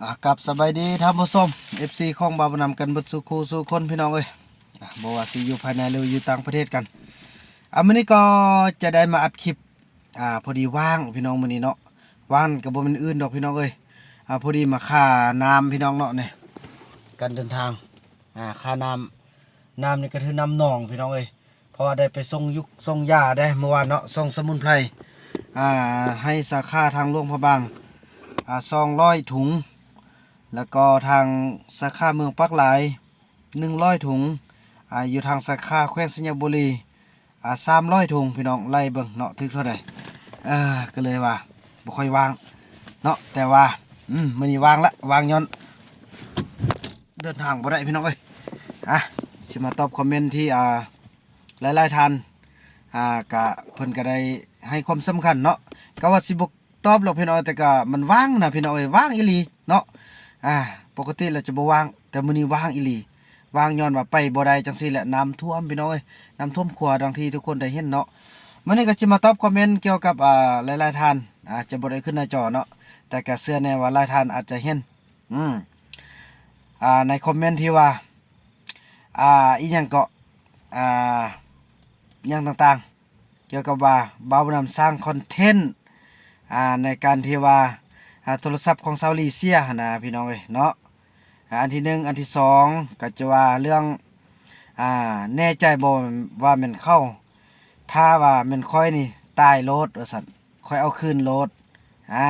ອ່າ ກັບສະບາຍດີທ່ານຜູ້ຊົມ ເອັຟຊີ ຂອງບ່າວບຸນນຳກັນເບິດສູ່ຄູ່ສູ່ຄົນພີ່ນ້ອງເອີຍ ອ່າ ບໍ່ວ່າຊິຢູ່ພາຍໃນ ຫຼື ຢູ່ຕ່າງປະເທດກັນ ອ່າ ມື້ນີ້ກໍຈະໄດ້ມາອັດຄລິບ ອ່າ ພໍດີວ່າງພີ່ນ້ອງມື້ນີ້ເນາະ ວ່າງກໍບໍ່ແມ່ນອື່ນດອກພີ່ນ້ອງເອີຍ ອ່າ ພໍດີມາຄ່ານ້ຳພີ່ນ້ອງເນາະ ນີ້ ການເດີນທາງ ອ່າ ຄ່ານ້ຳ ນ້ຳນີ້ກໍຄືນ້ຳໜອງພີ່ນ້ອງເອີຍ ເພາະວ່າໄດ້ໄປສົ່ງຍຸກສົ່ງຢາເດ້ມື້ວານເນາະ ສົ່ງສະໝຸນໄພ ອ່າ ໃຫ້ສາຂາທາງຫຼວງພະບາງ ອ່າ ສອງຮ້ອຍຖົງ ແລ້ວກໍທາງສາຂາເມືອງປາກລາຍ ໜຶ່ງຮ້ອຍຖົງ ອ່າ ຢູ່ທາງສາຂາແຂວງໄຊຍະບູລີ ອ່າ ສາມຮ້ອຍຖົງ ພີ່ນ້ອງໄລ່ເບິ່ງເນາະ ຖືກເທົ່າໃດ ເອີ ກໍເລີຍວ່າບໍ່ຄ່ອຍວ່າງເນາະ ແຕ່ວ່າ ອືມ ມື້ນີ້ວ່າງລະ ວ່າງຍ້ອນເດີນທາງບໍ່ໄດ້ພີ່ນ້ອງເອີຍ ອ່າ ຊິມາຕອບຄອມເມັນທີ່ ອ່າ ຫຼາຍໆທ່ານ ອ່າ ກະເພິ່ນກະໄດ້ໃຫ້ຄວາມສຳຄັນເນາະ ກະວ່າຊິບໍ່ ຕອບດອກພີ່ນ້ອງ ແຕ່ກະມັນວ່າງນະພີ່ນ້ອງເອີຍ ວ່າງອີ່ຫຼີເນາະ ອ່າ ປົກກະຕິແລ້ວຈະບໍ່ວ່າງ ແຕ່ມື້ນີ້ວ່າງອີ່ຫຼີ ວ່າງຍ້ອນວ່າໄປບໍ່ໄດ້ຈັ່ງຊີ້ແຫຼະ ນ້ຳຖ້ວມພີ່ນ້ອງເອີຍ ນ້ຳຖ້ວມຂົວດັ່ງທີ່ທຸກຄົນໄດ້ເຫັນເນາະ ມື້ນີ້ກໍຊິມາຕອບຄອມເມັນກ່ຽວກັບ ອ່າ ຫຼາຍໆທ່ານ ອ່າ ຈະບໍ່ໄດ້ຂຶ້ນໜ້າຈໍເນາະ ແຕ່ກະເຊື່ອແນ່ວ່າຫຼາຍທ່ານອາດຈະເຫັນ ອືມ ອ່າ ໃນຄອມເມັນທີ່ວ່າ ອ່າ ອີ່ຫຍັງເກາະ ອ່າ ຫຍັງຕ່າງໆ ກ່ຽວກັບວ່າບ່າວບຸນນຳສ້າງຄອນເທັນ ອ່າ ໃນການທີ່ວ່າ ອ່າ ໂທລະສັບຂອງຊາວລີເສຍຫັ້ນນະພີ່ນ້ອງເອີຍເນາະ ອ່າ ອັນທີໜຶ່ງ ອັນທີສອງ ກໍຈະວ່າເລື່ອງ ອ່າ ແນ່ໃຈບໍ່ວ່າແມ່ນເຂົາ ຖ້າວ່າແມ່ນຂ້ອຍນີ້ຕາຍໂລດວ່າຊັ້ນ ຂ້ອຍເອົາຄືນໂລດ ອ່າ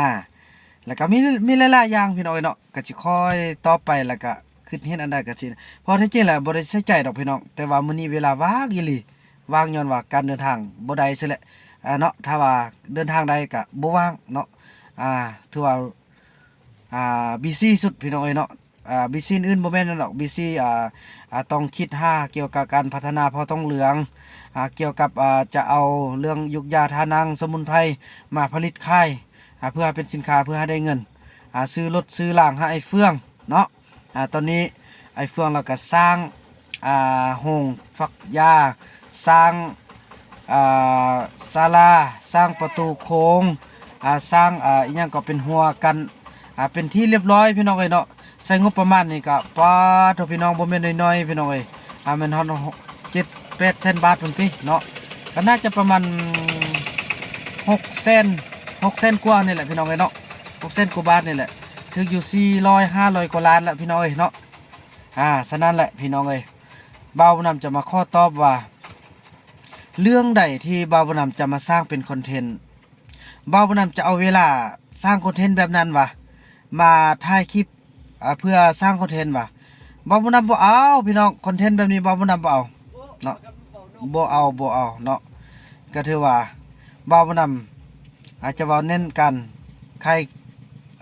ແລ້ວກໍມີ ມີຫຼາຍໆຢ່າງພີ່ນ້ອງເອີຍເນາະ ກໍຊິຄ່ອຍຕອບໄປ ແລ້ວກໍຄິດເຫັນອັນໃດກໍຊິ ເພາະທີ່ຈິງແລ້ວບໍ່ໄດ້ໃສ່ໃຈດອກພີ່ນ້ອງ ແຕ່ວ່າມື້ນີ້ເວລາວ່າງອີ່ຫຼີ ວ່າງຍ້ອນວ່າການເດີນທາງບໍ່ໄດ້ຊີ້ແຫຼະ ອ່າ ເນາະ ຖ້າວ່າເດີນທາງໄດ້ກໍບໍ່ວ່າງເນາະ ອ່າ ຖືວ່າ ອ່າ ບີຊີສຸດພີ່ນ້ອງເອີຍເນາະ ອ່າ ບີຊີອື່ນບໍ່ແມ່ນຫຍັງດອກ ບີຊີ ອ່າ ອ່າ ຕ້ອງຄິດຫາກ່ຽວກັບການພັດທະນາເຜົ່າຕອງເຫຼືອງ ອ່າ ກ່ຽວກັບ ອ່າ ຈະເອົາເລື່ອງຢູກຢາທານັງສະໝຸນໄພມາຜະລິດຂາຍ ອ່າ ເພື່ອເປັນສິນຄ້າ ເພື່ອໃຫ້ໄດ້ເງິນ ອ່າ ຊື້ລົດຊື້ລາງໃຫ້ອ້າຍເຟືອງເນາະ ອ່າ ຕອນນີ້ອ້າຍເຟືອງລາວກໍສ້າງ ອ່າ ໂຮງຝັກຢາ ສ້າງ ອ່າ ສາລາ ສ້າງປະຕູໂຂງ ອ່າ ສ້າງ ອ່າ ອີ່ຫຍັງກໍເປັນຮົ້ວກັ້ນ ອ່າ ເປັນທີ່ລຽບຮ້ອຍພີ່ນ້ອງເອີຍເນາະ ໃຊ້ງົບປະມານນີ້ກໍ ປາດໂທ້ ພີ່ນ້ອງ ບໍ່ແມ່ນນ້ອຍໆ ພີ່ນ້ອງເອີຍ ອ່າ ແມ່ນຮອດເຈັດແປດແສນບາດພຸ້ນຕິເນາະ ກໍໜ້າຈະປະມານຫົກແສນ ຫົກແສນກວ່ານີ້ແຫຼະພີ່ນ້ອງເອີຍເນາະ ຫົກແສນກວ່າບາດນີ້ແຫຼະ ຖືກຢູ່ສີ່ຮ້ອຍ ຫ້າຮ້ອຍກວ່າລ້ານລະພີ່ນ້ອງເອີຍເນາະ ອ່າ ສະນັ້ນແຫຼະພີ່ນ້ອງເອີຍ ບ່າວບຸນນຳຈະມາຂໍຕອບວ່າ ເລື່ອງໃດທີ່ບ່າວບຸນນຳຈະມາສ້າງເປັນຄອນເທັນ ບ່າວບຸນນຳຈະເອົາເວລາສ້າງຄອນເທັນແບບນັ້ນຫວາ ມາຖ່າຍຄລິບ ອ່າ ເພື່ອສ້າງຄອນເທັນຫວາ ບ່າວບຸນນຳບໍ່ເອົາພີ່ນ້ອງ ຄອນເທັນແບບນີ້ບ່າວບຸນນຳບໍ່ເອົາເນາະ ບໍ່ເອົາ ບໍ່ເອົາເນາະ ກໍຖືວ່າບ່າວບຸນນຳ ອາດຈະເວົ້າເນັ້ນການຂາຍ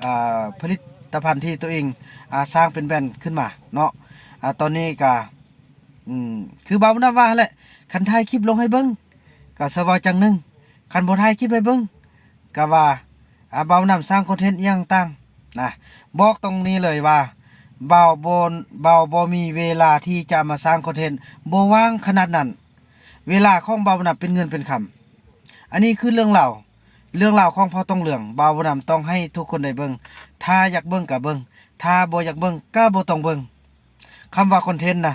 ອ່າ ຜະລິດຕະພັນທີ່ຕົວເອງ ອ່າ ສ້າງເປັນແບຣນຂຶ້ນມາເນາະ ອ່າ ຕອນນີ້ກະ ອືມ ຄືບ່າວບຸນນຳວ່າຫັ້ນແຫຼະ ຄັນຖ່າຍຄລິບລົງໃຫ້ເບິ່ງ ກໍສະເວົ້າຈັ່ງໜຶ່ງ ຄັນບໍ່ຖ່າຍຄລິບໃຫ້ເບິ່ງ ກໍວ່າ ອ່າ ບ່າວບຸນນຳສ້າງຄອນເທັນອີ່ຫຍັງຕ່າງນະ ບອກຕົງນີ້ເລີຍວ່າ ບ່າວບໍ່ ບ່າວບໍ່ມີເວລາທີ່ຈະມາສ້າງຄອນເທັນ ບໍ່ວ່າງຂະໜາດນັ້ນ ເວລາຂອງບ່າວບຸນນຳເປັນເງິນເປັນຄຳ ອັນນີ້ຄືເລື່ອງລາວ ເລື່ອງລາວຂອງເຜົ່າຕົງເຫຼືອງ ບ່າວບຸນນຳຕ້ອງໃຫ້ທຸກຄົນໄດ້ເບິ່ງ ຖ້າຢາກເບິ່ງກໍເບິ່ງ ຖ້າບໍ່ຢາກເບິ່ງກໍບໍ່ຕ້ອງເບິ່ງ ຄຳວ່າຄອນເທັນນະ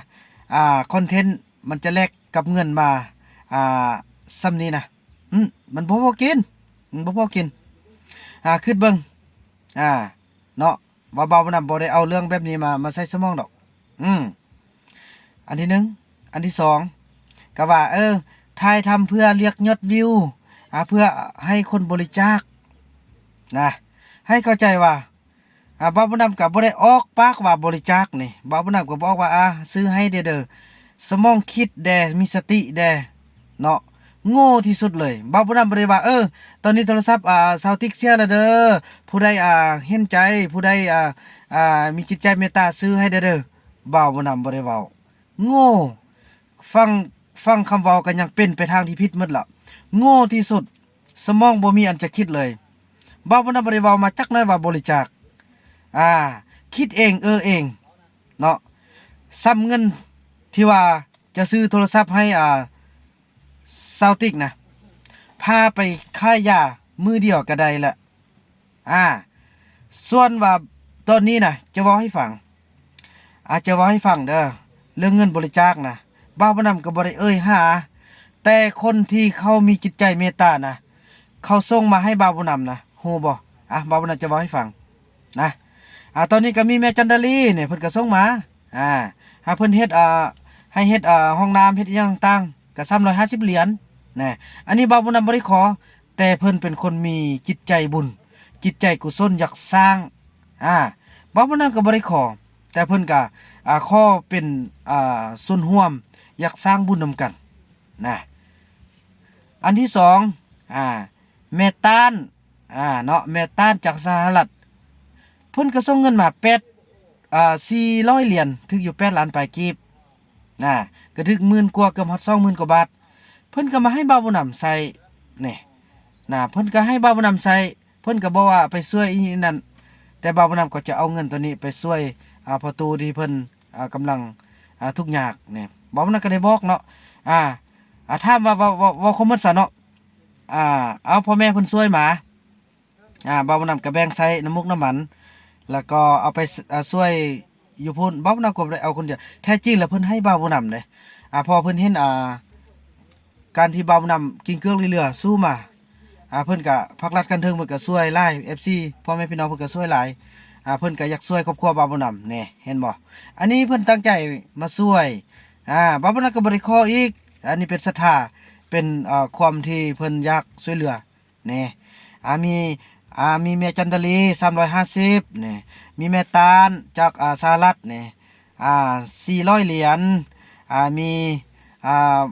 ອ່າ ຄອນເທັນມັນຈະແລກກັບເງິນມາ ອ່າ ສ່ຳນີ້ນະ ອືມ ມັນບໍ່ພໍກິນ ມັນບໍ່ພໍກິນ ອ່າ ຄິດເບິ່ງ ອ່າ ເນາະ ວ່າບ່າວບຸນນຳບໍ່ໄດ້ເອົາເລື່ອງແບບນີ້ມາ ມາໃສ່ສະໝອງດອກ ອືມ ອັນທີໜຶ່ງ ອັນທີສອງ ກໍວ່າ ເອີ ຖ່າຍທຳເພື່ອລຽກຍອດວິວ ອ່າ ເພື່ອໃຫ້ຄົນບໍລິຈາກນະ ໃຫ້ເຂົ້າໃຈວ່າ ອ່າ ບ່າວບຸນນຳກໍບໍ່ໄດ້ອອກປາກວ່າບໍລິຈາກນີ້ ບ່າວບຸນນຳກໍບອກວ່າ ອ່າ ຊື້ໃຫ້ແດ່ເດີ ສະໝອງຄິດແດ່ ມີສະຕິແດ່ ເນາະ ໂງ່ທີ່ສຸດເລີຍ ບ່າວບຸນນຳບໍ່ໄດ້ວ່າ ເອີ ຕອນນີ້ໂທລະສັບ ອ່າ ຊາວຕິກເສຍແລ້ວເດີ ຜູ້ໃດ ອ່າ ເຫັນໃຈ ຜູ້ໃດ ອ່າ ອ່າ ມີຈິດໃຈເມດຕາຊື້ໃຫ້ແດ່ເດີ ບ່າວບຸນນຳບໍ່ໄດ້ເວົ້າ ໂງ່ ຟັງ ຟັງຄຳເວົ້າກໍຍັງເປັນໄປທາງທີ່ຜິດໝົດລະ ໂງ່ທີ່ສຸດ ສະໝອງບໍ່ມີອັນຈະຄິດເລີຍ ບ່າວບຸນນຳບໍ່ໄດ້ເວົ້າມາຈັກໜ້ອຍວ່າບໍລິຈາກ ອ່າ ຄິດເອງເອີເອງ ເນາະ ສ່ຳເງິນທີ່ວ່າຈະຊື້ໂທລະສັບໃຫ້ ອ່າ ຊາວຕິກນະ ພາໄປຂາຍຢາມື້ດຽວກໍໄດ້ລະ ອ່າ ສ່ວນວ່າ ຕອນນີ້ນະ ຈະເວົ້າໃຫ້ຟັງ ອາ ຈະເວົ້າໃຫ້ຟັງເດີ ເລື່ອງເງິນບໍລິຈາກນະ ບ່າວບຸນນຳກໍບໍ່ໄດ້ເອີ່ຍຫາ ແຕ່ຄົນທີ່ເຂົາມີຈິດໃຈເມດຕານະ ເຂົາສົ່ງມາໃຫ້ບ່າວບຸນນຳນະ ຮູ້ບໍ່? ອາ ບ່າວບຸນນຳຈະເວົ້າໃຫ້ຟັງນະ ອາ ຕອນນີ້ກໍມີແມ່ຈັນດາລີນີ້ ເພິ່ນກໍສົ່ງມາ ອາ ໃຫ້ເພິ່ນເຮັດ ອາ ໃຫ້ເຮັດ ອາ ຫ້ອງນ້ຳ ເຮັດອີ່ຫຍັງຕ່າງ ກໍສາມຮ້ອຍຫ້າສິບຫຼຽນນະ. ອັນນີ້ບ່າວບຸນນຳບໍ່ໄດ້ຂໍ ແຕ່ເພິ່ນເປັນຄົນມີຈິດໃຈບຸນ ຈິດໃຈກຸສົນ ຢາກສ້າງ ອາ ບ່າວບຸນນຳກໍບໍ່ໄດ້ຂໍ ແຕ່ເພິ່ນກໍ ອາ ຂໍເປັນ ອາ ສ່ວນຮ່ວມ ຢາກສ້າງບຸນນຳກັນນະ. ອັນທີສອງ ອາ ແມ່ຕ້ານ ອາ ເນາະ ແມ່ຕ້ານຈາກສະຫະລັດ ເພິ່ນກໍສົ່ງເງິນມາແປດ ອາ ສີ່ຮ້ອຍຫຼຽນ ຖືກຢູ່ແປດລ້ານປາຍກີບ ນະ ກໍຖືກໝື່ນກວ່າ ເກືອບຮອດສອງໝື່ນກວ່າບາດ ເພິ່ນກໍມາໃຫ້ບ່າວບຸນນຳໃຊ້ນີ້ນະ ເພິ່ນກໍໃຫ້ບ່າວບຸນນຳໃຊ້ ເພິ່ນກໍບອກວ່າໄປຊ່ວຍອີ່ນັ້ນ ແຕ່ບ່າວບຸນນຳກໍຈະເອົາເງິນໂຕນີ້ໄປຊ່ວຍ ອາ ພໍ່ຕູ້ທີ່ເພິ່ນ ອາ ກຳລັງ ອາ ທຸກຍາກນີ້ ບ່າວບຸນນຳກໍໄດ້ບອກເນາະ ອາ ອາ ຖາມວ່າ ເວົ້າ ເວົ້າ ເວົ້າຄວາມໝົດຊະເນາະ ອາ ເອົາ ພໍ່ແມ່ເພິ່ນຊ່ວຍມາ ອາ ບ່າວບຸນນຳກໍແບ່ງໃຊ້ນ້ຳມູກນ້ຳມັນ ແລ້ວກໍເອົາໄປ ອາ ຊ່ວຍຢູ່ພຸ້ນ ບ່າວບຸນນຳກໍບໍ່ໄດ້ເອົາຄົນດຽວ ແທ້ຈິງແລ້ວເພິ່ນໃຫ້ບ່າວບຸນນຳເດ້ ອາ ເພາະວ່າເພິ່ນເຫັນ ອາ ການທີ່ບ່າວບຸນນຳກິນເກືອກເຫຼືອສູ້ມາ ອາ ເພິ່ນກໍ ພາກລັດຂັ້ນເທິງເພິ່ນກໍຊ່ວຍຫຼາຍ ເອັຟຊີ ພໍ່ແມ່ພີ່ນ້ອງເພິ່ນກໍຊ່ວຍຫຼາຍ ອາ ເພິ່ນກໍຢາກຊ່ວຍຄອບຄົວບ່າວບຸນນຳແນ່ ເຫັນບໍ່? ອັນນີ້ເພິ່ນຕັ້ງໃຈມາຊ່ວຍ ອາ ບ່າວບຸນນຳກໍບໍ່ໄດ້ຂໍອີກ ອັນນີ້ເປັນສັດທາ ເປັນ ເອີ ຄວາມທີ່ເພິ່ນຢາກຊ່ວຍເຫຼືອ ນີ້ ອາ ມີ ອາ ມີແມ່ຈັນດາລີ ສາມຮ້ອຍຫ້າສິບ ນີ້ ມີແມ່ຕ້ານຈາກ ອາ ສະຫະລັດ ນີ້ ອາ ສີ່ຮ້ອຍຫຼຽນ ອາ ມີ ອາ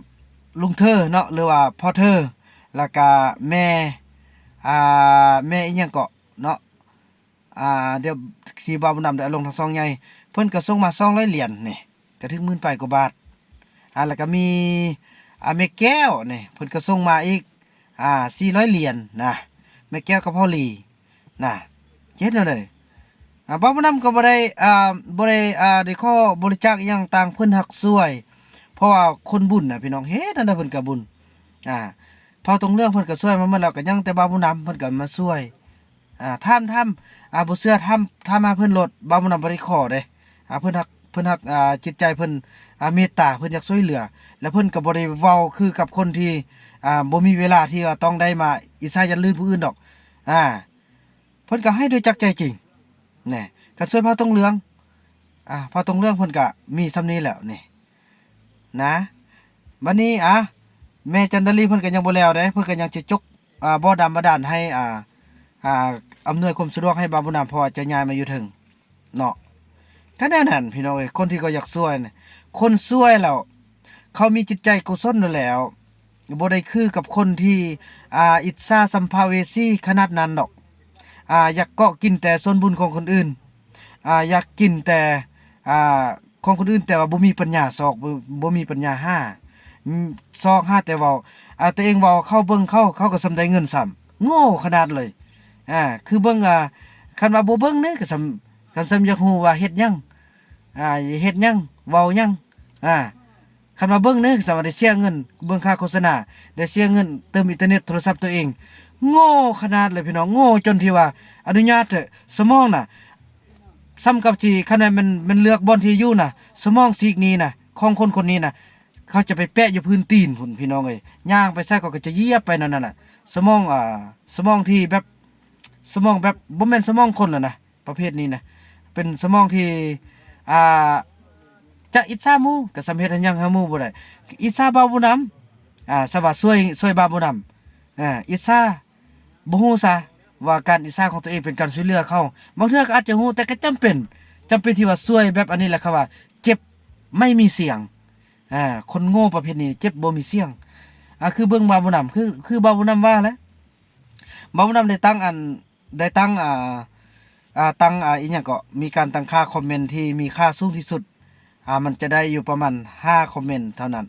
ລຸງເທີເນາະ ຫຼືວ່າພໍ່ເທີ ແລ້ວກະແມ່ ອາ ແມ່ອີ່ຫຍັງເກາະເນາະ ອາ ດຽວ ທີ່ບ່າວບຸນນຳໄດ້ເອົາລົງທາງຊ່ອງໃຫຍ່ ເພິ່ນກໍສົ່ງມາສອງຮ້ອຍຫຼຽນ ນີ້ ກະຖືກໝື່ນປາຍກວ່າບາດ ອາ ແລ້ວກະມີ ອາ ແມ່ແກ້ວນີ້ ເພິ່ນກະສົ່ງມາອີກ ອາ ສີ່ຮ້ອຍຫຼຽນນະ ແມ່ແກ້ວກັບພໍ່ຫຼີນະ ເຮັດແນວໃດ? ອາ ບ່າວບຸນນຳກໍບໍ່ໄດ້ ອາ ບໍ່ໄດ້ ອາ ໄດ້ຂໍບໍລິຈາກອີ່ຫຍັງຕ່າງ ເພິ່ນຮັກຊ່ວຍ ເພາະວ່າຄົນບຸນນະພີ່ນ້ອງ ເຮັດແນວໃດເພິ່ນກະບຸນ ອາ ເຜົ່າຕົງເຫຼືອງເພິ່ນກະຊ່ວຍມາໝົດແລ້ວ ກະຍັງແຕ່ບ່າວບຸນນຳ ເພິ່ນກະມາຊ່ວຍ ອາ ຖາມ ຖາມ ອາ ບໍ່ເຊື່ອ ຖາມ ຖາມຫາເພິ່ນໂລດ ບ່າວບຸນນຳບໍ່ໄດ້ຂໍເດ້ ອາ ເພິ່ນຮັກ ເພິ່ນຮັກ ອາ ຈິດໃຈເພິ່ນ ອາ ເມດຕາ ເພິ່ນຢາກຊ່ວຍເຫຼືອ ແລະ ເພິ່ນກໍບໍ່ໄດ້ເວົ້າຄືກັບຄົນທີ່ ອາ ບໍ່ມີເວລາທີ່ວ່າຕ້ອງໄດ້ມາອິດສາຢັນລື່ນຜູ້ອື່ນດອກ ອາ ເພິ່ນກໍໃຫ້ດ້ວຍຈາກໃຈຈິງ ແນ່ ຄັນຊ່ວຍເຜົ່າຕົງເຫຼືອງ ອາ ເຜົ່າຕົງເຫຼືອງເພິ່ນກໍມີສ່ຳນີ້ແຫຼ້ວນີ້ ນະ ບັດນີ້ ອາ ແມ່ຈັນດາລີເພິ່ນກໍຍັງບໍ່ແລ້ວເດ້ ເພິ່ນກໍຍັງຈະຈົກ ອາ ບໍ່ດຳບາດານໃຫ້ ອາ ອາ ອຳນວຍຄວາມສະດວກໃຫ້ບ່າວບຸນນຳ ເພາະວ່າຈະຍ້າຍມາຢູ່ເທິງເນາະ ກໍແນວນັ້ນພີ່ນ້ອງເອີຍ ຄົນທີ່ເຂົາຢາກຊ່ວຍນະ ຄົນຊ່ວຍແລ້ວ ເຂົາມີຈິດໃຈກຸສົນຢູ່ແລ້ວ ບໍ່ໄດ້ຄືກັບຄົນທີ່ ອາ ອິດສາສຳພະເວສີຂະໜາດນັ້ນດອກ ອາ ຢາກເກາະກິນແຕ່ສ່ວນບຸນຂອງຄົນອື່ນ ອາ ຢາກກິນແຕ່ ອາ ຂອງຄົນອື່ນ ແຕ່ວ່າບໍ່ມີປັນຍາຊອກ ບໍ່ ບໍ່ມີປັນຍາຫາ ຊອກຫາແຕ່ເວົ້າ ອາ ຕົວເອງເວົ້າເຂົາເບິ່ງເຂົາ ເຂົາກໍສ່ຳໄດ້ເງິນຊ້ຳ ໂງ່ຂະໜາດເລີຍ ອາ ຄືເບິ່ງ ອາ ຄັນວ່າບໍ່ເບິ່ງນີ້ກໍສ່ຳ ຄັນສ່ຳຢາກຮູ້ວ່າເຮັດຫຍັງ ອາ ເຮັດຫຍັງ ເວົ້າຫຍັງ ອາ ຄັນວ່າເບິ່ງນີ້ ສາມາດໄດ້ເສຍເງິນເບິ່ງຄ່າໂຄສະນາ ໄດ້ເສຍເງິນເຕີມອິນເຕີເນັດໂທລະສັບໂຕເອງ ໂງ່ຂະໜາດເລີຍພີ່ນ້ອງ ໂງ່ຈົນທີ່ວ່າ ອະນຸຍາດເຖາະ ສະໝອງນະ ສ່ຳກັບທີ່ ຄັນວ່າແມ່ນ ແມ່ນເລືອກບ່ອນທີ່ຢູ່ນະ ສະໝອງຊີກນີ້ນະ ຂອງຄົນຄົນນີ້ນະ ເຂົາຈະໄປແປະຢູ່ພື້ນຕີນພຸ້ນ ພີ່ນ້ອງເອີຍ ຍ່າງໄປໃສເຂົາກໍຈະຢຽບໄປແນວນັ້ນນະ ສະໝອງ ອາ ສະໝອງທີ່ແບບ ສະໝອງແບບ ບໍ່ແມ່ນສະໝອງຄົນແລ້ວນະ ປະເພດນີ້ນະ ເປັນສະໝອງທີ່ ອ່າ ຈະອິດສາໝູ່ ກໍສ່ຳເຮັດຫຍັງໃຫ້ໝູ່ບໍ່ໄດ້ ອິດສາບ່າວບຸນນຳ ອ່າ ສະວ່າຊ່ວຍ ຊ່ວຍບ່າວບຸນນຳ ອ່າ ອິດສາ ບໍ່ຮູ້ຊະວ່າການອິດສາຂອງຕົວເອງເປັນການຊ່ວຍເຫຼືອເຂົາ ບາງເທື່ອກໍອາດຈະຮູ້ ແຕ່ກໍຈຳເປັນ ຈຳເປັນທີ່ວ່າຊ່ວຍແບບອັນນີ້ແຫຼະ ເຂົາວ່າເຈັບໄມ່ມີສຽງ ອ່າ ຄົນໂງ່ປະເພດນີ້ເຈັບບໍ່ມີສຽງ ອ່າ ຄືເບິ່ງບ່າວບຸນນຳ ຄື ຄືບ່າວບຸນນຳວ່າແຫຼະ ບ່າວບຸນນຳໄດ້ຕັ້ງອັນ ໄດ້ຕັ້ງ ອ່າ ອ່າ ຕັ້ງ ອ່າ ອີ່ຫຍັງເກາະ ມີການຕັ້ງຄ່າຄອມເມັນທີ່ມີຄ່າສູງທີ່ສຸດ ອ່າ ມັນຈະໄດ້ຢູ່ປະມານຫ້າຄອມເມັນເທົ່ານັ້ນ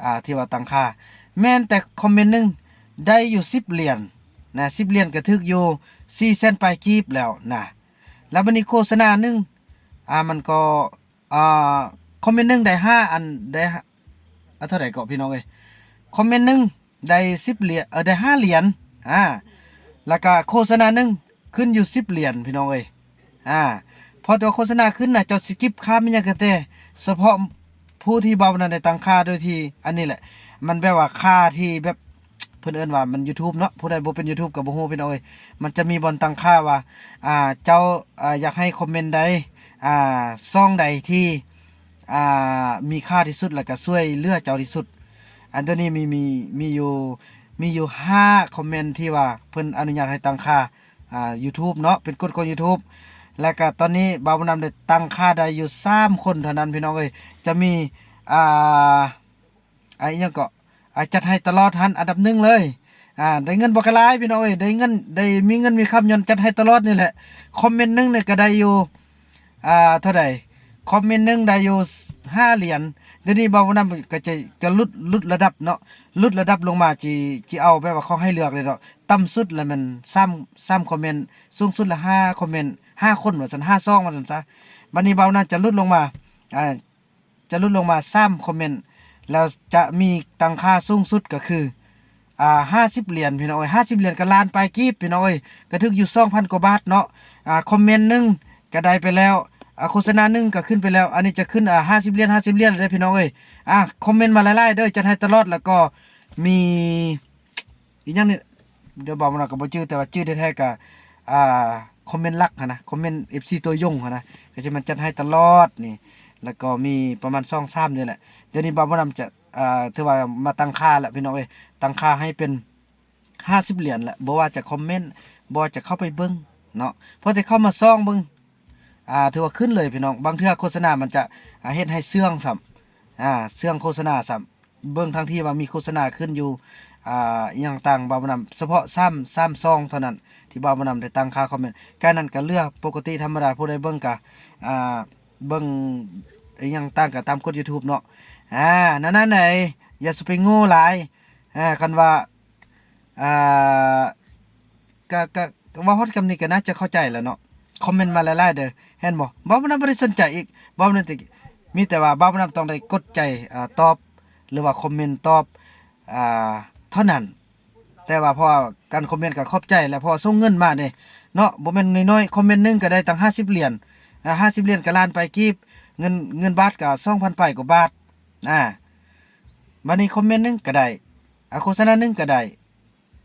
ອ່າ ທີ່ວ່າຕັ້ງຄ່າ ແມ່ນແຕ່ຄອມເມັນໜຶ່ງໄດ້ຢູ່ສິບຫຼຽນນະ ສິບຫຼຽນກໍຖືກຢູ່ສີ່ແສນປາຍກີບແລ້ວນະ ແລ້ວບັດນີ້ໂຄສະນາໜຶ່ງ ອ່າ ມັນກໍ ອ່າ ຄອມເມັນໜຶ່ງໄດ້ຫ້າອັນ ໄດ້ຫ້າ ອ່າ ເທົ່າໃດເກາະພີ່ນ້ອງເອີຍ ຄອມເມັນໜຶ່ງໄດ້ສິບຫຼຽນ ເອີ ໄດ້ຫ້າຫຼຽນ ອ່າ ແລ້ວກະໂຄສະນາໜຶ່ງຂຶ້ນຢູ່ສິບຫຼຽນ ພີ່ນ້ອງເອີຍ ອາ ພໍແຕ່ວ່າໂຄສະນາຂຶ້ນນະ ເຈົ້າສະກິບຂ້າມອີ່ຫຍັງກະແຕ່ ສະເພາະຜູ້ທີ່ເວົ້ານັ້ນໄດ້ຕັ້ງຄ່າໂດຍທີ່ ອັນນີ້ແຫຼະ ມັນແບບວ່າຄ່າທີ່ແບບ ເພິ່ນເອີ້ນວ່າມັນຢູທູບເນາະ ຜູ້ໃດບໍ່ເປັນຢູທູບກະບໍ່ຮູ້ພີ່ນ້ອງເອີຍ. ມັນຈະມີບ່ອນຕັ້ງຄ່າວ່າ ອ່າ ເຈົ້າ ອ່າ ຢາກໃຫ້ຄອມເມັນໃດ ອ່າ ຊ່ອງໃດທີ່ ອ່າ ມີຄ່າທີ່ສຸດ ແລ້ວກະຊ່ວຍເຫຼືອເຈົ້າທີ່ສຸດ. ອັນໂຕນີ້ມີ ມີ ມີຢູ່ ມີຢູ່ຫ້າຄອມເມັນທີ່ວ່າເພິ່ນອະນຸຍາດໃຫ້ຕັ້ງຄ່າ ອ່າ ຢູທູບເນາະ ເປັນກົດຂອງຢູທູບ. ແລ້ວກະຕອນນີ້ບ່າວບຸນນຳໄດ້ຕັ້ງຄ່າໄດ້ຢູ່ສາມຄົນເທົ່ານັ້ນພີ່ນ້ອງເອີຍ. ຈະມີ ອ່າ ອ່າ ອີ່ຫຍັງເກາະ ອ່າ ຈັດໃຫ້ຕະຫຼອດຫັ້ນ ອັນດັບໜຶ່ງເລີຍ ອ່າ ໄດ້ເງິນບໍ່ກະຫຼາຍພີ່ນ້ອງເອີຍ ໄດ້ເງິນ ໄດ້ມີເງິນມີຄຳຍ້ອນຈັດໃຫ້ຕະຫຼອດນີ້ແຫຼະ. ຄອມເມັນໜຶ່ງນີ້ກະໄດ້ຢູ່ ອ່າ ເທົ່າໃດ ຄອມເມັນໜຶ່ງໄດ້ຢູ່ຫ້າຫຼຽນ. ດຽວນີ້ບ່າວບຸນນຳກະຈະ ກະຫຼຸດ ຫຼຸດລະດັບເນາະ ຫຼຸດລະດັບລົງມາ ຊິ ຊິເອົາແບບວ່າເຂົາໃຫ້ເລືອກເລີຍເນາະ. ຕ່ຳສຸດລະແມ່ນສາມ ສາມຄອມເມັນ ສູງສຸດລະຫ້າຄອມເມັນ ຫ້າຄົນວ່າຊັ້ນ ຫ້າຊ່ອງວ່າຊັ້ນຊະ. ບາດນີ້ບ່າວບຸນນຳຈະຫຼຸດລົງມາ ອ່າ ຈະຫຼຸດລົງມາສາມຄອມເມັນ ແລ້ວຈະມີຕັ້ງຄ່າສູງສຸດກະຄື ອ່າ ຫ້າສິບຫຼຽນພີ່ນ້ອງເອີຍ ຫ້າສິບຫຼຽນກະລ້ານປາຍກີບພີ່ນ້ອງເອີຍ ກະຖືກຢູ່ສອງພັນກວ່າບາດເນາະ. ອ່າ ຄອມເມັນໜຶ່ງກະໄດ້ໄປແລ້ວ ອ່າ ໂຄສະນາໜຶ່ງກະຂຶ້ນໄປແລ້ວ ອັນນີ້ຈະຂຶ້ນ ອ່າ ຫ້າສິບຫຼຽນ ຫ້າສິບຫຼຽນແລ້ວເດ້ພີ່ນ້ອງເອີຍ. ອ່າ ຄອມເມັນມາຫຼາຍໆເດີ ຈັດໃຫ້ຕະຫຼອດ ແລ້ວກໍມີ ອີ່ຫຍັງນີ້ ດຽວເວົ້າມາກະບໍ່ຈື່ ແຕ່ວ່າຈື່ແທ້ໆກະ ອ່າ ຄອມເມັນຫຼັກຫັ້ນນະ ຄອມເມັນເອັຟຊີໂຕຍົງຫັ້ນນະ ກະຊິແມ່ນຈັດໃຫ້ຕະຫຼອດນີ້ ແລ້ວກໍມີປະມານສອງສາມນີ້ແຫຼະ. ດຽວນີ້ບ່າວບຸນນຳຈະ ອ່າ ຖືວ່າມາຕັ້ງຄ່າແລ້ວພີ່ນ້ອງເອີຍ ຕັ້ງຄ່າໃຫ້ເປັນຫ້າສິບຫຼຽນແຫຼະ ບໍ່ວ່າຈະຄອມເມັນ ບໍ່ວ່າຈະເຂົ້າໄປເບິ່ງເນາະ ພໍແຕ່ເຂົ້າມາສ່ອງເບິ່ງ ອ່າ ຖືວ່າຂຶ້ນເລີຍພີ່ນ້ອງ. ບາງເທື່ອໂຄສະນາມັນຈະ ອ່າ ເຮັດໃຫ້ເຊື່ອງຊ້ຳ ອ່າ ເຊື່ອງໂຄສະນາຊ້ຳ ເບິ່ງທັງທີ່ວ່າມີໂຄສະນາຂຶ້ນຢູ່ ອ່າ ອີ່ຫຍັງຕ່າງ ບ່າວບຸນນຳ ສະເພາະສາມ ສາມຊ່ອງເທົ່ານັ້ນ ທີ່ບ່າວບຸນນຳໄດ້ຕັ້ງຄ່າຄອມເມັນ. ກາຍນັ້ນກະເຫຼືອປົກກະຕິທຳມະດາ ຜູ້ໃດເບິ່ງກະ ອ່າ ເບິ່ງອີ່ຫຍັງຕ່າງກະຕາມກົດຢູທູບເນາະ. ອ່າ ນັ້ນໆ ໃດ ຢ່າສູ່ໄປໂງ່ຫຼາຍ ອ່າ ຄັນວ່າ ອ່າ ກະ ກະ ເວົ້າຮອດຄຳນີ້ກະໜ້າຈະເຂົ້າໃຈແລ້ວເນາະ. ຄອມເມັນມາຫຼາຍໆເດີ ເຫັນບໍ່? ບ່າວບຸນນຳບໍ່ໄດ້ສົນໃຈອີກ ບ່າວບຸນນຳມີແຕ່ວ່າບ່າວບຸນນຳຕ້ອງໄດ້ກົດໃຈ ອ່າ ຕອບ ຫຼືວ່າຄອມເມັນຕອບ ອ່າ ເທົ່ານັ້ນ. ແຕ່ວ່າເພາະວ່າການຄອມເມັນກະຂອບໃຈແຫຼະ ເພາະວ່າສົ່ງເງິນມາເດ້ເນາະ ບໍ່ແມ່ນນ້ອຍໆ ຄອມເມັນໜຶ່ງກະໄດ້ຕັ້ງຫ້າສິບຫຼຽນ ອ່າ ຫ້າສິບຫຼຽນກະລ້ານປາຍກີບ ເງິນ ເງິນບາດກະສອງພັນປາຍກວ່າບາດ. ອ່າ ບາດນີ້ຄອມເມັນໜຶ່ງກະໄດ້ ອ່າ ໂຄສະນາໜຶ່ງກະໄດ້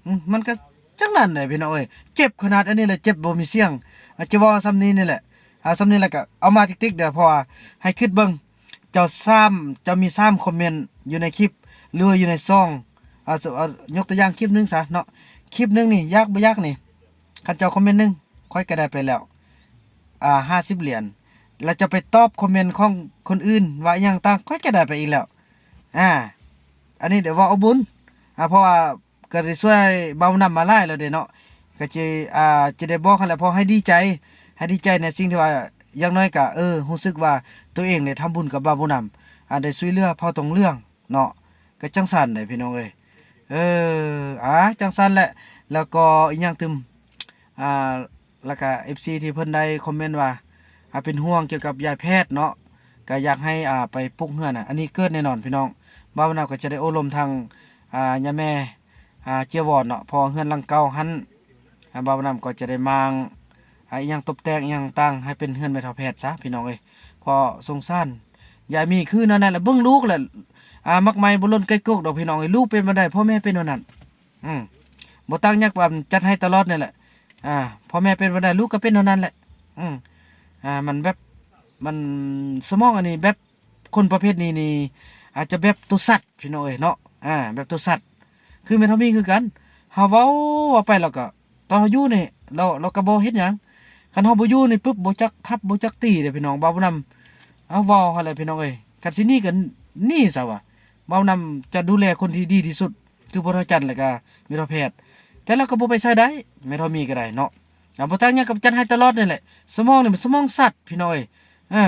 ອືມ ມັນກະຈັ່ງນັ້ນແຫຼະພີ່ນ້ອງເອີຍ. ເຈັບຂະໜາດອັນນີ້ແຫຼະ ເຈັບບໍ່ມີສຽງ ອາດຈະເວົ້າສ່ຳນີ້ນີ້ແຫຼະ ເອົາສ່ຳນີ້ແລ້ວກະເອົາມາຕິກໆເດີ ເພາະວ່າໃຫ້ຄິດເບິ່ງ ເຈົ້າສາມ ເຈົ້າມີສາມຄອມເມັນຢູ່ໃນຄລິບ ຫຼືວ່າຢູ່ໃນຊ່ອງ ເອົາ ຍົກຕົວຢ່າງຄລິບໜຶ່ງຊະເນາະ ຄລິບໜຶ່ງນີ້ ຢາກບໍ່ຢາກນີ້ ຄັນເຈົ້າຄອມເມັນໜຶ່ງ ຂ້ອຍກະໄດ້ໄປແລ້ວ ອ່າ ຫ້າສິບຫຼຽນ ແລ້ວເຈົ້າໄປຕອບຄອມເມັນຂອງຄົນອື່ນວ່າອີ່ຫຍັງຕ່າງ ຂ້ອຍກະໄດ້ໄປອີກແລ້ວ. ອ່າ ອັນນີ້ເດເວົ້າເອົາບຸນ ອ່າ ເພາະວ່າ ກະໄດ້ຊ່ວຍບ່າວບຸນນຳມາຫຼາຍແລ້ວເດ້ເນາະ ກະຈະ ອ່າ ຈະໄດ້ບອກຫັ້ນແຫຼະ ເພາະໃຫ້ດີໃຈ ໃຫ້ດີໃຈໃນສິ່ງທີ່ວ່າ ຢ່າງໜ້ອຍກະ ເອີ ຮູ້ສຶກວ່າໂຕເອງໄດ້ທຳບຸນກັບບ່າວບຸນນຳ ອ່າ ໄດ້ຊ່ວຍເຫຼືອເຜົ່າຕົງເຫຼືອງເນາະ ກະຈັ່ງຊັ້ນເດ້ພີ່ນ້ອງເອີຍ. ເອີ ອ່າ ຈັ່ງຊັ້ນແຫຼະ ແລ້ວກໍອີ່ຫຍັງຕື່ມ ອ່າ ແລ້ວກະເອັຟຊີທີ່ເພິ່ນໄດ້ຄອມເມັນວ່າ ອ່າ ເປັນຫ່ວງກ່ຽວກັບຢາຍແພດເນາະ ກະຢາກໃຫ້ ອ່າ ໄປປຸກເຮືອນ ອັນນີ້ເກີດແນ່ນອນພີ່ນ້ອງ. ບ່າວບຸນນຳກະຈະໄດ້ໂອ້ລົມທາງ ອ່າ ຍາແມ່ ອ່າ ເຈຍວອນເນາະ ເພາະວ່າເຮືອນຫຼັງເກົ່າຫັ້ນ ອ່າ ບ່າວບຸນນຳກໍຈະໄດ້ມ້າງ ອ່າ ອີ່ຫຍັງຕົບແຕ່ງອີ່ຫຍັງຕ່າງໃຫ້ເປັນເຮືອນແມ່ເຖົ້າແພດຊະພີ່ນ້ອງເອີຍ. ເພາະສົງສານຍາຍມີຄືແນວນັ້ນແຫຼະ ເບິ່ງລູກແຫຼະ ອ່າ ໝາກໄມ້ບໍ່ຫຼົ່ນໄກກົກດອກພີ່ນ້ອງເອີຍ. ລູກເປັນແບບໃດ ພໍ່ແມ່ເປັນແນວນັ້ນ ອືມ ບໍ່ຕ່າງຫຍັງ ວ່າຈັດໃຫ້ຕະຫຼອດນີ້ແຫຼະ ອ່າ ພໍ່ແມ່ເປັນແບບໃດ ລູກກະເປັນແນວນັ້ນແຫຼະ. ອືມ ອ່າ ມັນແບບ ມັນ ສະໝອງອັນນີ້ແບບ ຄົນປະເພດນີ້ນີ້ ອາດຈະແບບໂຕສັດພີ່ນ້ອງເອີຍເນາະ ອ່າ ແບບໂຕສັດ ຄືແມ່ເຖົ້າມີຄືກັນ. ເຮົາເວົ້າ ເວົ້າໄປລາວກະ ຕອນເຮົາຢູ່ນີ້ ລາວ ລາວກະບໍ່ເຮັດຫຍັງ ຄັນເຮົາບໍ່ຢູ່ນີ້ປຶບ ບໍ່ຈັກທັບບໍ່ຈັກຕີເດ້ພີ່ນ້ອງ. ບ່າວບຸນນຳ ເອົາ ເວົ້າຫັ້ນແຫຼະພີ່ນ້ອງເອີຍ ຄັນຊິໜີກະໜີຊະວ່າ ບ່າວບຸນນຳຈະດູແລຄົນທີ່ດີທີ່ສຸດ ຄືພໍ່ເຖົ້າຈັນ ແລ້ວກະແມ່ເຖົ້າແພດ ແຕ່ລາວກະບໍ່ໄປໃສໄດ້ ແມ່ເຖົ້າມີກະໄດ້ເນາະ. ອ່າ ບໍ່ຕ່າງຫຍັງກັບຈັດໃຫ້ຕະຫຼອດນີ້ແຫຼະ ສະໝອງນີ້ມັນສະໝອງສັດພີ່ນ້ອງເອີຍ. ເອີ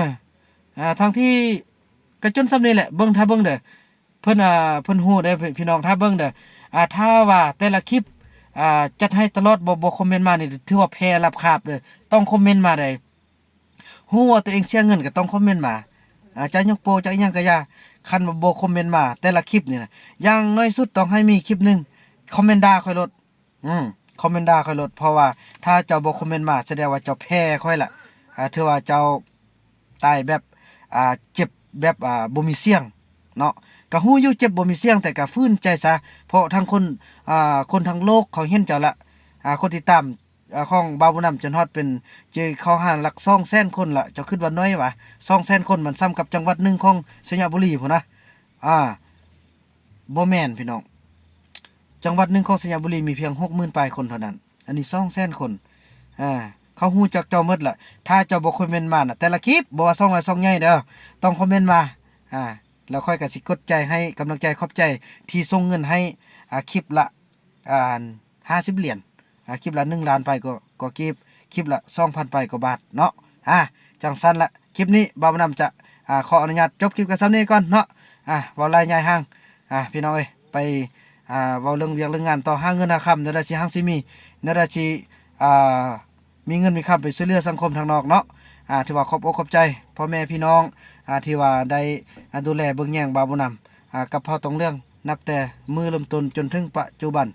ອ່າ ທັງທີ່ກະຈົນສ່ຳນີ້ແຫຼະ ເບິ່ງ ຖ້າເບິ່ງເດີ ເພິ່ນ ອ່າ ເພິ່ນຮູ້ເດີພີ່ນ້ອງ ຖ້າເບິ່ງເດີ ອ່າ ຖ້າວ່າແຕ່ລະຄລິບ ອ່າ ຈັດໃຫ້ຕະຫຼອດ ບໍ່ ບໍ່ຄອມເມັນມານີ້ ຖືວ່າແພ້ລາບຄາບເດີ ຕ້ອງຄອມເມັນມາໃດ. ຮູ້ວ່າໂຕເອງເສຍເງິນກະຕ້ອງຄອມເມັນມາ ອ່າ ຈະຍົກໂປ້ຈະອີ່ຫຍັງກະຢ່າ ຄັນວ່າບໍ່ຄອມເມັນມາແຕ່ລະຄລິບນີ້ນະ ຢ່າງໜ້ອຍສຸດຕ້ອງໃຫ້ມີຄລິບໜຶ່ງ ຄອມເມັນດ່າຂ້ອຍໂລດ ອືມ ຄອມເມັນດ່າຂ້ອຍໂລດ ເພາະວ່າຖ້າເຈົ້າບໍ່ຄອມເມັນມາ ສະແດງວ່າເຈົ້າແພ້ຂ້ອຍລະ ອ່າ ຖືວ່າເຈົ້າຕາຍແບບ ອ່າ ເຈັບແບບ ອ່າ ບໍ່ມີສຽງເນາະ. ກະຮູ້ຢູ່ເຈັບບໍ່ມີສຽງ ແຕ່ກະຝືນໃຈຊະ ເພາະທັງຄົນ ອ່າ ຄົນທັງໂລກເຂົາເຫັນເຈົ້າລະ ອ່າ ຄົນຕິດຕາມ ອ່າ ຂອງບ່າວບຸນນຳ ຈົນຮອດເປັນ ຈະເຂົ້າຫາຫຼັກສອງແສນຄົນລະ. ເຈົ້າຄິດວ່າໜ້ອຍຫວາ? ສອງແສນຄົນ ມັນສ່ຳກັບຈັງຫວັດໜຶ່ງຂອງໄຊຍະບູລີພຸ້ນນະ. ອ່າ ບໍ່ແມ່ນພີ່ນ້ອງ, ຈັງຫວັດໜຶ່ງຂອງໄຊຍະບູລີມີພຽງຫົກໝື່ນປາຍຄົນເທົ່ານັ້ນ, ອັນນີ້ສອງແສນຄົນ. ອ່າ ເຂົາຮູ້ຈັກເຈົ້າໝົດລະ. ຖ້າເຈົ້າບໍ່ຄອມເມັນມານະ ແຕ່ລະຄລິບ ບໍ່ວ່າຊ່ອງນ້ອຍຊ່ອງໃຫຍ່ເດີ ຕ້ອງຄອມເມັນມາ. ອ່າ ແລ້ວຂ້ອຍກະຊິກົດໃຈໃຫ້ກຳລັງໃຈ, ຂອບໃຈທີ່ສົ່ງເງິນໃຫ້ ອ່າ ຄລິບລະ ອ່າ ຫ້າສິບຫຼຽນ, ອ່າ ຄລິບລະໜຶ່ງລ້ານປາຍກວ່າ ກວ່າກີບ, ຄລິບລະສອງພັນປາຍກວ່າບາດເນາະ. ອ່າ ຈັ່ງຊັ້ນລະ ຄລິບນີ້ບ່າວບຸນນຳຈະ ອ່າ ຂໍອະນຸຍາດຈົບຄລິບກັນສ່ຳນີ້ກ່ອນເນາະ. ອ່າ ເວົ້າຫຼາຍຍາຍຫ່າງ ອ່າ ພີ່ນ້ອງເອີຍ, ໄປ ອ່າ ເວົ້າເລື່ອງວຽກເລື່ອງງານຕໍ່, ຫາເງິນຫາຄຳ ແນວໃດຊິຮັ່ງຊິມີ, ແນວໃດຊິ ອ່າ ມີເງິນມີຄຳໄປຊ່ວຍເຫຼືອສັງຄົມທາງນອກເນາະ. ອ່າ ຖືວ່າຂອບອົກຂອບໃຈພໍ່ແມ່ພີ່ນ້ອງ ອ່າ ທີ່ວ່າໄດ້ ອ່າ ດູແລເບິ່ງແຍງບ່າວບຸນນຳ ອ່າ ກັບເຜົ່າຕອງເຫຼືອງ ນັບແຕ່ມື້ເລີ່ມຕົ້ນຈົນເຖິງປະຈຸບັນ.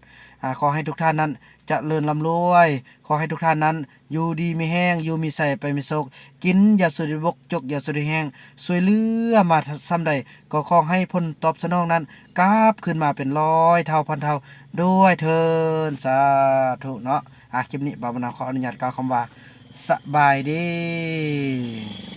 ອ່າ ຂໍໃຫ້ທຸກທ່ານນັ້ນຈະເລີນລ່ຳລວຍ, ຂໍໃຫ້ທຸກທ່ານນັ້ນຢູ່ດີມີແຮງ, ຢູ່ມີໄຊໄປມີໂຊກ, ກິນຢ່າສຸດດ້ວຍບົກ, ຈົກຢ່າສຸດດ້ວຍແຮງ, ຊ່ວຍເຫຼືອມາສ່ຳໃດ ກໍຂໍໃຫ້ຜົນຕອບສະໜອງນັ້ນກັບຄືນມາເປັນຮ້ອຍເທົ່າພັນເທົ່າດ້ວຍເທີ້ນ, ສາທຸເນາະ. ອ່າ ຄລິບນີ້ບ່າວບຸນນຳຂໍອະນຸຍາດກ່າວຄຳວ່າ ສະບາຍດີ.